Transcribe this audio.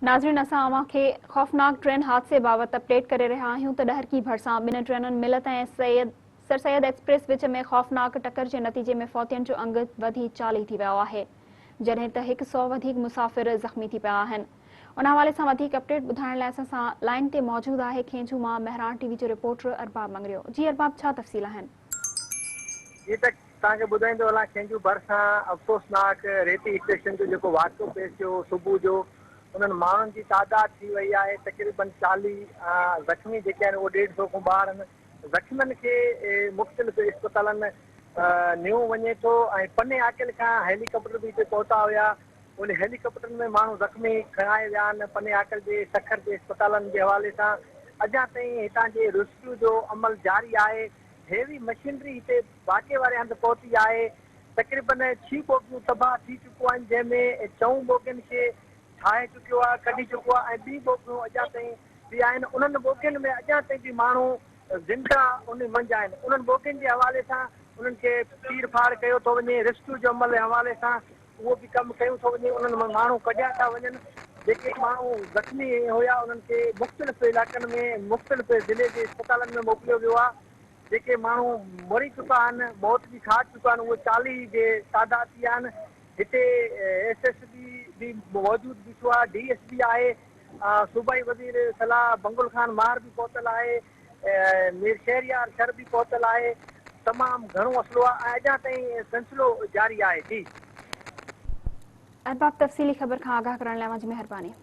ناظرين اسان اوهان کي خوفناڪ ٽرين حادثي بابت اپڊيٽ ڪري رهيا آهيون ته ڏهرڪي ڀرسان ٻن ٽرينن ملت ۽ سيد سر سيد ايڪسپريس وچ ۾ خوفناڪ ٽڪر جي نتيجي ۾ فوتين جو انگ وڌي 40 ٿي ويو آهي جڏهن ته هڪ سئو وڌيڪ مسافر زخمي ٿي پيا آهن ان حوالي سان وڌيڪ اپڊيٽ ٻڌائڻ لاء اسان سان لائين تي موجود آهي کينجهو مان مهراڻ ٽي وي جو رپورٽر ارباب مڱريو جي ارباب ڇا تفصيل آهن. جي ته توهان کي ٻڌائيندو هلان کينجهو ڀرسان افسوسناڪ ريتي اسٽيشن جو جيڪو واقعو پيش ٿيو هو صبح جو انهن ماڻهن جي تعداد ٿي وئي آهي تقريبن 40 زخمي جيڪي آهن اهي ڏيڍ سئو کان ٻاهر آهن زخمين کي مختلف اسپتالن نيو وڃي ٿو ۽ پني عاقل کان هيلي ڪاپٽر به هتي پهتا هيا ان هيلي ڪاپٽرن ۾ ماڻهو زخمي کڻائي ويا آهن پني عاقل جي سکر جي اسپتالن جي حوالي سان اڃا تائين هتان جي ريسڪيو جو عمل جاري آهي هيوي مشينري هتي واقعي واري هنڌ پهتي آهي، تقريبن ڇهه بوگيون تباهه ٿي چڪيون آهن، جنهن ۾ چئون بوگين کي ٺاهي چڪيو آهي، ڪڍي چڪو آهي ۽ ٻي بوگيون اڄان تائين به آهن، انهن بوگين ۾ اڄان تائين به ماڻهو زنده انهي منجهه آهن، انهن بوگين جي حوالي سان انهن کي چير ڦاڙ ڪيو ٿو وڃي، ريسڪيو جو عمل جي حوالي سان اهو به ڪم ڪيون ٿو وڃي، انهن مان ماڻهو ڪڍيا ٿا وڃن، جيڪي ماڻهو زخمي هيا انهن کي مختلف علائقن ۾ مختلف ضلعي جي اسپتالن ۾ موڪليو ويو آهي. جيڪي ماڻهو مري چڪا آهن، موت جي کاء چڪا آهن، اهي 40 جي تعداد ٿي آهن. هتي ايس ايس پي به موجود بيٺو آهي، ڊي ايس پي آهي، صوبائي وزير صلاح بنگل خان ماهر به پهتل آهي، مير شهريار شر به پهتل آهي، تمام گهڻو مسئلو آهي ۽ اڃا تائين سلسلو جاري آهي. جي. ارباب تفصيلي خبر کان آگاهه ڪرڻ لاء اوهان جي مهرباني.